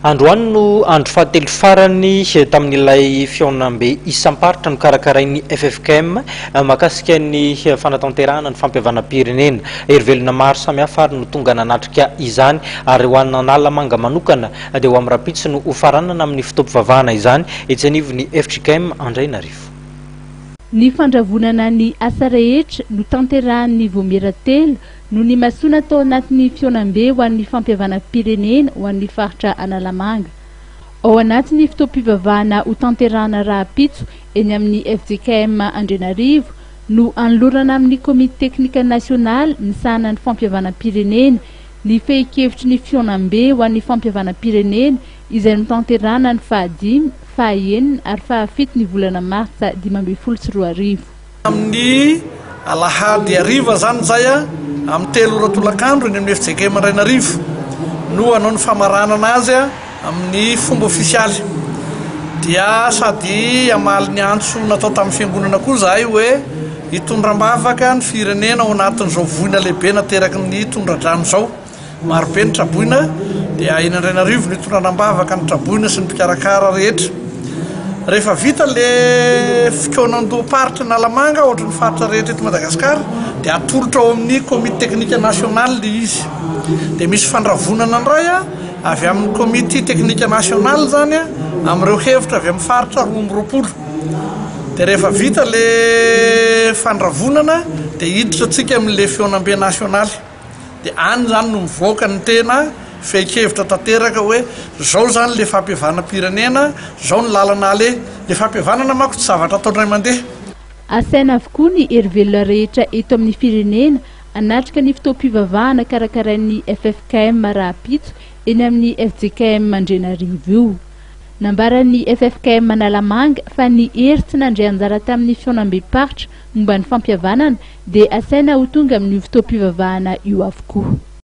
Androany no andro fahatelo farany tamin'ilay fihaonambe isam-paritra nokarakarain'ny ffkm mahakasika ny fanatanterahana ny fampihavanam-pirenena. Hery velona maro samihafa ary no tonga nanatrika izany ary ho an'Analamanga manokana dia ho amin'ny rahampitso no hofaranana amin'ny fotoam-pivavahana izany etsy anivon'ny fjkm Andrainarivo. Ny fandravonana ny asa rehetra notanterahan'ny Vaomiera telo no nimasoana tao anatin'ny fihaonambe ho an'ny fampihavanam-pirenena ho an'ny faritra Analamanga. Ao anatin'ny fotoam-pivavahana hotanterahana rahampitso eny amin'ny fjkm Andrianarivo no hanolorana amin'ny komity teknika nasionaly misahana ny fampihavanam-pirenena ny fehin-kevitry ny fihaonambe ho an'ny fampihavanam-pirenena izay notanterahana ny fahadimy, fahaenina ary fahafito ny volana martsa 2015. Amin'ny alahady hariva izany izay, amin'ny 3 ora tolakandro eny amin'ny fjkm Andrainarivo no hanao ny famaranana azy amin'ny fomba ofisialy. Dia sady hamaly ny antso natao tamin'ny fiangonana koa izahay hoe hitondra am-bavaka ny firenena ao anatin'izao voina lehibe nateraky ny tondra-drano izao. Marobe ny traboina dia eny Andrainarivo no itondrana am-bavaka ny traboina sy ny mpikarakara rehetra. Rehefa vita le fikaonandoham-paritra Analamanga ohatry ny faritra rehetra eto Madagasikara dia atolotra ao amin'ny komity teknika nasionaly le izy. Dia misy fandravonana indray avy amin'ny komity teknika nasionaly izany amin'ireo hevitra avy amin'ny faritra 22. Dia rehefa vita le fandravonana dia hiditra antsika amin'le fihaonambe nasionaly. Dia any izany no mivoaka ny tena fehin-kevitra tanteraka hoe izao izany ilay fampihavanam-pirenena, izao ny lalana aleha. Ilay fampihavanana manko tsy zavatra atao indray mandeha. Asaina avokoa ny herivelona rehetra eto amin'ny firenena hanatrika ny fotoam-pivavahana karakarain'ny ffkm rahampitso eny amin'ny fjkm Andrianarivo io. Nambaran'ny ffkm Analamanga fa ny hery tsy nandray anjara tamin'ny fihaonambem-paritra momba ny fampihavanana dia asaina ho tonga amin'io fotoam-pivavahana io avokoa.